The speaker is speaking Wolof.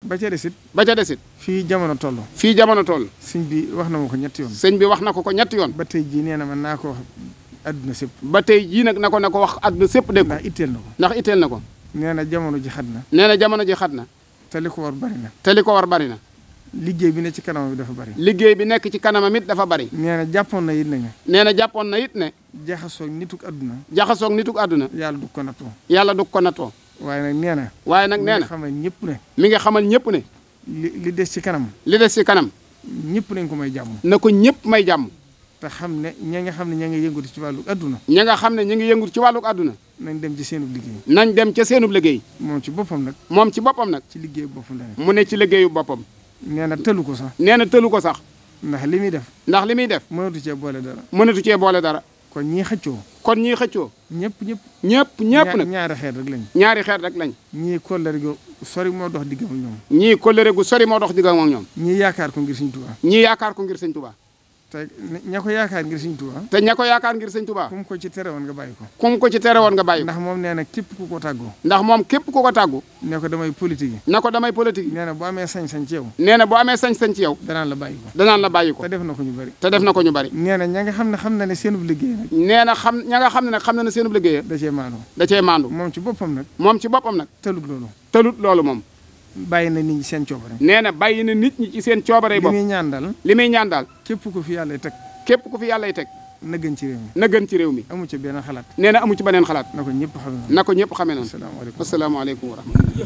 ba ca desit ba ca desit fii jamono toll. fii jamono toll. sëñ bi wax na ma ko ñetti yoon. sëñ bi wax na ko ñetti yoon. ba tey jii nee na man naa ko wax adduna sépp. ba tey jii nag na ko wax adduna sépp dégg ko. ndax itteel na ko. ndax itteel na ko. nee na jamono ji xat na. nee na jamono ji xat na. te li ko war bari na. te li ko war bari na. liggéey bi nekk ci kanamam dafa bari. liggéey bi nekk ci kanamam it dafa bari. nee na jàppoon na it ne. nee na jàppoon na it ne. jaxasoog nituk adduna. jaxasoog nituk adduna. yàlla du ko nattoo. yàlla du ko nattoo. waaye nag nee na. waaye nag nee na mi nga xamal ñëpp ne. mi nga xamal ñëpp ne. li des ci kanam. li des ci kanam. ñëpp nañ ko may jàmm. na ko ñëpp may jàmm. te xam ne ña nga xam ne ña ngi yëngatu ci wàllu adduna. ña nga xam ne ñu ngi yëngatu ci wàllu adduna. nañ dem ci seenub liggéey. nañ dem ca seenub liggéey. moom ci boppam nag. moom ci boppam nag. ci liggéeyu boppam la ne. mu ne ci liggéeyu boppam. nee na tëlu ko sax. nee na tëlu ko sax. ndax li muy def. ndax li muy def. mënatu cee boole dara. mënatu cee boole dara. kon ñii xëccoo. kon ñii xëccoo. ñëpp nag. ñaari xeet rek lañ. ñaari xeet rek lañ. ñii kóllëre gu sori moo dox diggam ak ñoom. ñii kóllëre gu sori moo dox diggam ak ñoom. ñii yaakaar ko ngir Sëñ Tuubaa. ñii yaakaar ko ngir Sëñ Tuubaa. te ña ko yaakaar ngir Sëñ Tuubaa. te ña ko yaakaar ngir Sëñ Tuubaa. kum ko ci tere woon nga bàyyi ko. kum ko ci tere woon nga bàyyi ko. ndax moom nee na képp ku ko tàggu. ndax moom képp ku ko tàggu. ne ko damay politique yi. na ko damay politique yi. nee na boo amee sañ-sañ ci yow. nee na boo amee sañ-sañ ci yow. danaan la bàyyi ko. danaan la bàyyi ko. te def na ko ñu bari. te def na ko ñu bari. nee na ña nga xam ne xam na ne seenub liggéey nag. nee na ña nga xam ne nag xam na ne seenub liggéey. da cee maandu. da cee maandu. moom ci boppam nag. moom ci boppam nag. tëlut loolu moom. bàyyi na nit ñi seen coobare. nee na bàyyi na nit ñi ci seen coobare bopp. li muy ñaan daal. li muy ñaan daal. képp ku fi yàlla teg. képp ku fi yàlla teg. na gën ci réew mi. na gën ci réew mi. amu ci benn xalaat. nee na amu ci beneen xalaat. na ko ñëpp xamee noonu. na ko ñëpp xamee noonu. asalaamaaleykum asalaamaaleykum wa rahmatulah.